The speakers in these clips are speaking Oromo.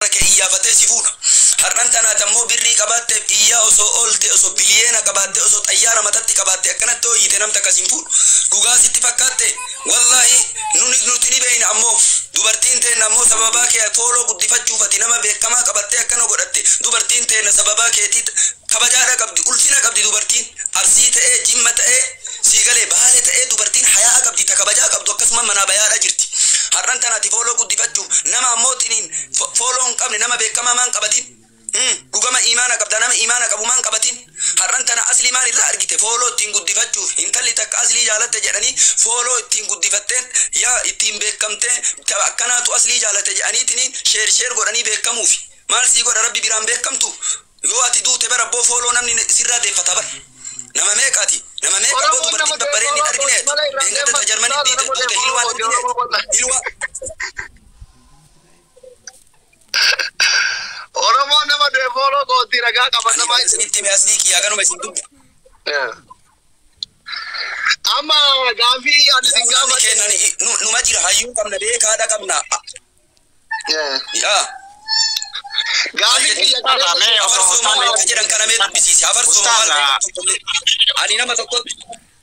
Kee iyyaafatee si fuudha. Har'an tanaati ammoo birrii qabaatteef iyyaa osoo oolte, osoo biliyeena qabaatte, osoo xayyaara matatti qabaatte, akkanatti hooyyite namta akkas hin fuudhu. Dhugaa sitti fakkaatte? Wallaahi nuni nuti ni beeyna. Ammoo dubartiin teenna ammoo sababaa kee follow guddifachuuf ati nama beekamaa qabattee akkana godhatte. Dubartiin teenna sababaa keetii kabajaadha qabdi, ulfina qabdi. Dubartiin Arsii ta'ee, Jimma ta'ee, siigalee Baale ta'ee, dubartiin hayaa qabdi, ta kabajaa qabdu akkasuma manaa bayaadha jirti. Har'an tana ati follow guddifachuuf nama ammoo tiniin follow hin qabne, nama beekamaa maan qabatin? Dhugama imaana qabda, nama imaana qabu maan qabatin? Har'an tana Aslii maal irraa argite? Follow ittiin guddifachuuf intalli takka Aslii jaalatte jedhanii follow ittiin guddifatteen yaa ittiin beekamtee akkanaatu Aslii jaalate jedhaniitiniin share share godhanii beekamuufi. Maal sii godha? Rabbi biraan beekamtu. Yoo ati duute bara abboo follow namni sirraa deeffata bara. Nama meeqaati? Nama meeqa abboo dubartiin babbareen hin argineet? Eeggatta ta Jarmanii duute Hilwaan argineet? Hilwaa. Oromoon nama du'e follow gooti, ragaa Ani qabatamaa. kan isinitti hime, Aslii kiyyaa, kanuma isin dubbi. Amma gaafii ani isin Namni gaafadhe. kennan numa jira, hayyuu qabna, beekaadha qabna. Yaa. Gaafii kiyya Ustaaza, mee osoo Afarsoo maal ustaaza akka jedhan kana mee dubbisiisi. Afarsoo maal Ustaaza. tokkollee. Ani nama tokkotti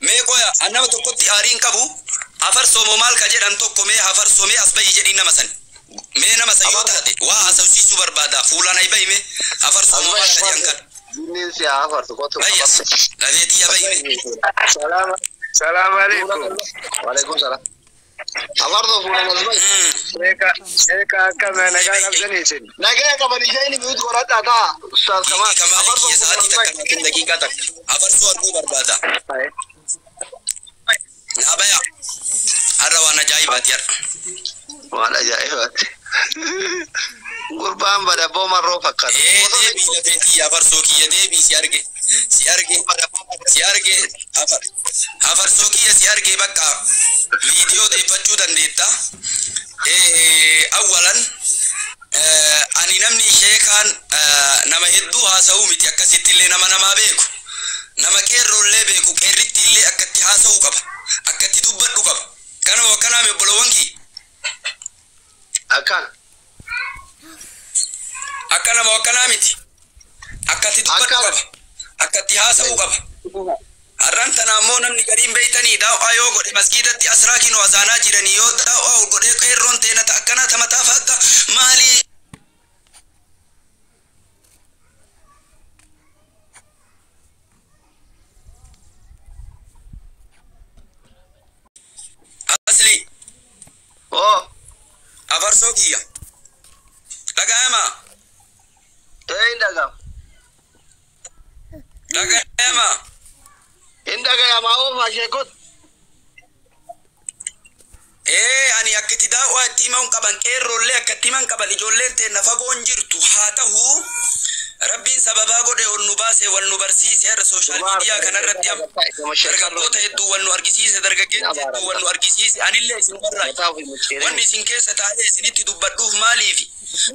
mee qoya, ani nama tokkotti aarii hin qabu. Afarsoo moo maal ka jedhan tokko, mee afarsoo, mee as bahi jedhiin nama san. Mee nama san yoo taate waa haasawsiisuu barbaada. Fuulaan ayi bahi mee. Afarsoo moo maal ka jedhan kana. Jinniin si haa afartu, kottu. Bayyas. Lafeetii yaa bahi mee. Salaam salaam alaikum. Waalaikum salaam. Afartoo, fuulaan as bahi. Sheeka, sheeka, akkam nagaa qabdanii isin? Nagaya qaban, isheen mute godhadhaa ta'a. Ustaaz Kamal. Kingi Kamaali Afarsoo, kiyya, fuulaan sa'aatii as takka bahi. yookiin daqiiqaa takka. Afarsoo arguu barbaada. Naa baya. Har'a waan ajaa'ibaati har'a. Waan ajaa'ibaati. Gurbaan badabboo marroo fakkaata. Ee, deebii lafeetii, afarsoo kiyya, deebii, si arge, si arge, si arge. Afarsoo kiyya, si arge. Bakka viidiyoo deeffachuu dandeetta. Awwalan ani namni sheekaan nama hedduu haasa'uu miti, akkasitti illee nama namaa beeku, nama qeerroollee beeku, qeerritti illee akkatti haasa'uu qaba, akkatti dubbadhu qaba. Kanuma akkanaami, obbolowwan kiyya? Akkaan. Akka nama akkanaa miti, akkatti dubbadhu qaba, akkatti haasa'uu qaba. Har'an tana ammoo namni gariin beeytanii daaw'aa yoo godhe masgiidatti asraa kinoo azaanaa jiranii, yoo daaw'aa ol godhee qeerroon teena ta akkanaa ta mataa faakka maalii. Asli. Oo. Afarsoo kiyya, dhaga'ama? Ee, hin dhaga'ama. Dhaga'ama? Hin dhaga'ama, oofaa sheekot. Ee, ani akkatti daaw'aa itti himan qaban, qeerroollee akkatti himan qaban. Ijoolleen teenna fagoon jirtu haa ta'u, Rabbiin sababaa godhe ol nu baase, wal nu barsiise. Har'a social media kanarratti dargaggoota hedduu wal nu argisiise, dargaggeessa hedduu wal nu argisiise. Anillee isin barraa wanni isin keessa taa'ee isinitti dubbadhuuf maaliifi?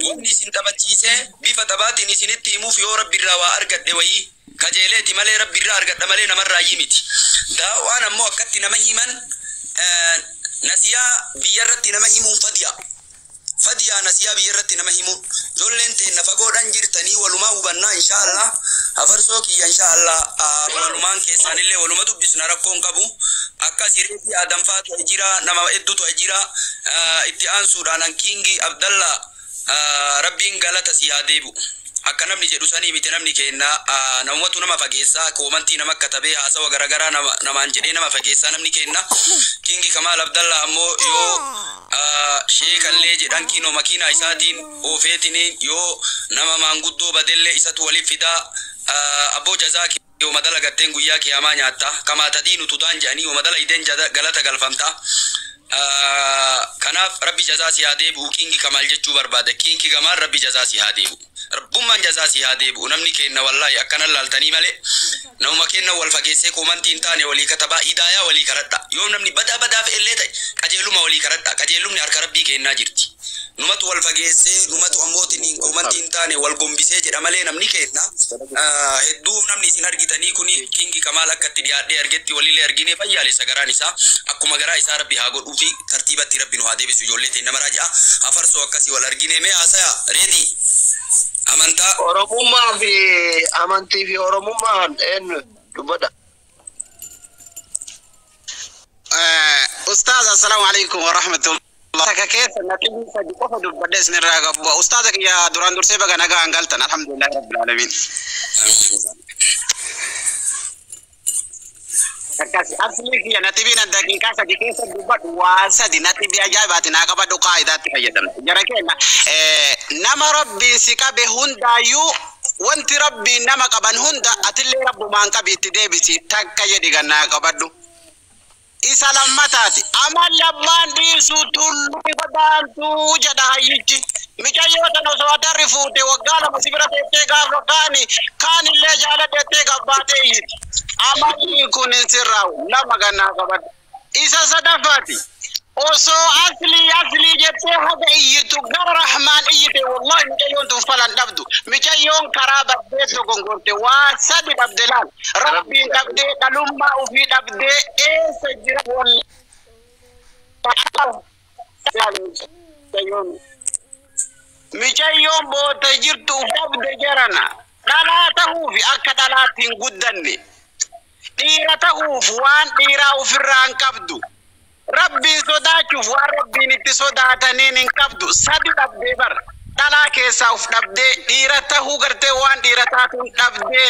Wanni isin taphachiisee bifa taphaatiin isinitti himuuf, yoo Rabbi irraa waa argadhe wayii kajeeleeti malee, Rabbi irraa argadha malee namarraa miti. Daawwaan ammoo akkatti nama himan, nasiyaa biyyarratti nama himuun fadiya. Fadiyaa nasiyaa biyyarratti nama himuun. Ijoolleen teenna fagoodhan jirtanii walumaa hubannaa, inshaallah. Afarsoo kiyya, inshaallah, walumaan keessaanillee waluma dubbisna, rakkoon qabu. Akka sireetii aadanfaa ta'e jira, nama hedduu ta'e jira. Itti aansuudhaan Hankiingi Abdallah, Rabbiin galata si haa deebi'u. Akka namni jedhu sanii miti namni kenna, namumatu nama fageessaa, commentii nama katabee haasawa garagaraa namaan jedhee nama fageessaa namni kenna. Kingi Kamaal Abdallah ammoo yoo sheekallee jedhan kinoo makiinaa isaatiin oofeetiniin yoo nama maanguddoo badellee isatu waliif fidaa. Abboo, jazaa yoo dalagatteen guyyaa qiyaamaa nyaatta. Kamaa tadiinu tudaan jedhanii, yoo dalaydeen galata galfamta. Kanaaf Rabbi jazaa si haa deebi'u, Kingi Kamaal jechuu barbaada. Kingi Kamaal, Rabbi jazaa si haa deebi'u, Rabbummaan jazaa si haa deebi'u. Namni kenna wallaahi akkanan laaltanii malee namuma kenna wal fageessee commentii hin taane walii katabaa. Hidaayaa walii karadha. Yoo namni badaa badaa fe'ellee ta'e, qajeeluma walii karadha. Qajeelumni harka Rabbii kennaa jirti. Numatu wal fageessee, numatu ammootiin. Wanti hin taane wal gombisee jedha malee namni keenna hedduu namni isin argitanii kuni Kingi Kamaal akka itti dhiyaadhee argetti walillee argine fayyaalessa garaan isaa akkuma garaa isaa Rabbi haa godhuu fi tartiibatti Rabbi nu haa deebisu ijoollee ta'e nama raaji'a hafarsoo akkasii wal argine mee haasaya reedii amantaa. Oromummaa fi amantii fi Oromummaan eenyu dubbadha. Ustaaz, assalaamu alaikum wa rahmatullah. Takka keessa naqibni sadi qofa dubbadhe isinirraa qabu. Ustaaza kiyya, duraan dursee baga nagaan galtan. Alhamdulillahi rabbil alamin. Akkas asli kiyya natibiin daqiiqaa 3 keessa dubbadhu waa sadi natibii ajaa'ibaati naa qabadhu qaa'idaatti fayyadamna. Jara keenya, nama Rabbiin si qabe hundaayyuu, wanti Rabbiin nama qaban hunda atillee Rabbumaan qabi itti deebisi takka jedhi gannaa qabadhu. Isa lammataati. Amalli abbaan dhiisu tulluu godaantuu jedha hayyichi. Micayyoo tana osoo adarri fuute waggaa 2 si bira teessee gaafa kaani kaanillee jaaladhettee gabbaatee iyyiti. Amalli kun hin sirraa'u lama gannaa qabadhu. Isa sadaffaati. Osoo aslii aslii jettee haga iyyitu gara Rahmaan iyyite, wallahi micayyoon tun falan dhabdu. Micayyoon karaa baddee dogongorte waa sadi dhabde laal. Rabbiin dhabdee, dhalummaa ofii dhabdee, eessa jira wallahi. Micayyoon booda jirtu uf dhabde jarana. Dhalaa ta'uufi akka dhalaatti hin guddanne. Dhiira ta'uuf waan dhiiraa ofirraa hin qabdu. Rabbiin sodaachuuf waan Rabbiin itti sodaataniin hin qabdu. Sadi dhabdee bar. Dhalaa keessaa uf dhabdee, dhiira tahuu gartee waan dhiira taatuun dhabdee,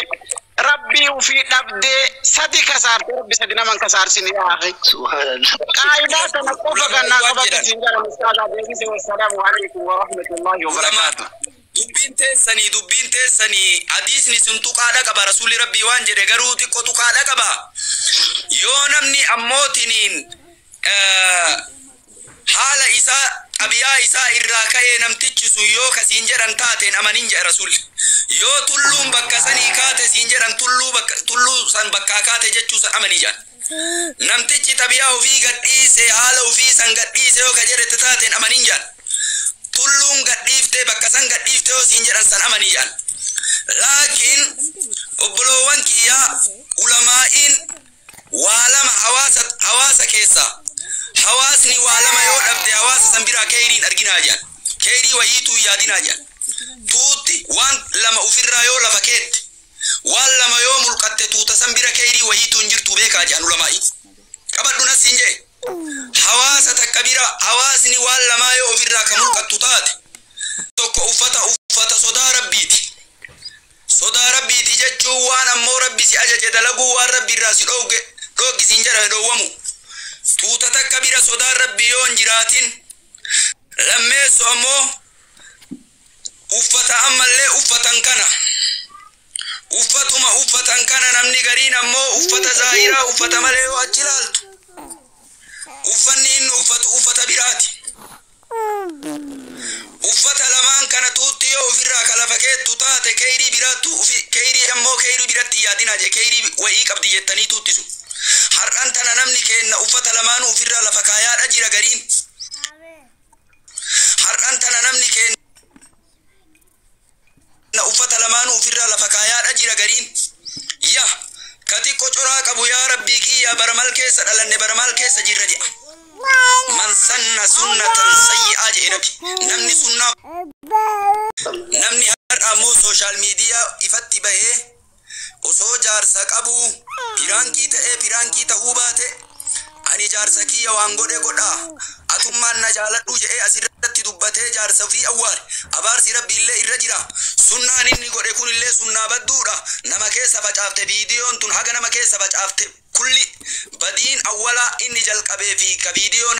Rabbii ufii dhabdee, sadi kasaarte. Rabbi sadi naman kasaarsin yaa akhi. Subhanallah. Qaayidaa tana qofa gannaa qabatu isin jedha ustaazaa deebise. Wassalaamu alaikum wa rahmatullahi wa barakaatuh. Dubbiin teessanii hadiisni sun tuqaadha qaba. Rasuulli Rabbii waan jedhe garuu xiqqoo tuqaadha qaba. Yoo namni ammootiniin haala isaa xabiyaa isaa irraa ka'ee namtichi sun yoo kasiin jedhan taateen amanin jedhe rasuulli. Yoo tulluun bakka sanii kaate siin jedhan, tulluu bakka tulluu san bakkaa kaate jechuu san amanii jedhan. Namtichi xabiyaa ofii gadhiise, haala ofii san gadhiise yoo ka jedhete taateen amanin jedhan. Tulluun gadhiiftee bakka san gadhiiftee yoo siin jedhan san amanii jedhan. Laakiin obboloowwan kiyyaa, ulamaa'iin waa lama hawaasa keessa hawaasni waa lama yoo dhabde hawaasa san biraa keeyriin arginaa jedhan. Keeyrii wayiituu hin yaadinaa jedhan. Tuutti waan lama ofirraa yoo lafa keette, waan lama yoo mulqatte, tuuta san bira keeyrii wayiituu hin jirtu beekaa jedhan ulamaa'i. Qabadhu nas siin jedhe. Hawaasa takka bira hawaasni waan lamaa yoo ofirraa ka mulqattu taate, tokko uffata sodaa Rabbiiti. Sodaa Rabbiiti jechuun waan ammoo Rabbi si ajaje dalaguu, waan Rabbi irraa si dhoogge dhooggi siin jedhame dhoowwamu. Tuuta takka bira sodaan Rabbi yoo hin jiraatin, lammeessu ammoo uffata ammallee uffatan kana uffatuma uffatan kana namni gariin ammoo uffata zaahiraa uffata malee yoo achi ilaaltu uffanni inni uffatu uffata biraati. Uffata lamaan kana tuutti yoo ofirraa ka lafa keettu taate keeyrii biraattu keeyrii ammoo keeyrii biratti hin yaadinaa je, keeyrii wa'ii qabdi jettanii tuuttisu. Har'an tana namni keenna uffata lamaanuu ofirraa lafa kaayaadha jira gariin. Har'an tana namni keenna uffata lamaanuu ofirraa lafa kaayaadha jira gariin. Ya ka xiqqo coraa qabu, yaa Rabbii kiyya, bara mal keessa dhalanne, bara mal keessa jirra jedha. Man sanna sunnatan sayyi'aa jedhe nabi. Namni sunnaa namni har'a ammoo social media ifatti bahee osoo jaarsa qabu prank ta'ee prank ta'uu baate, ani jaarsa kiyya waan godhe godha, atummaan na jaaladhu jedhee asirratti dubbatee jaarsa ofii awwaale, abaarsi Rabbi illee irra jira. Sunnaan inni godhe kun illee sunnaa badduudha. Nama keessa facaafte viidiyoon tun haga nama keessa facaafte kulli badiin awwalaa inni jalqabee fi ka viidiyoon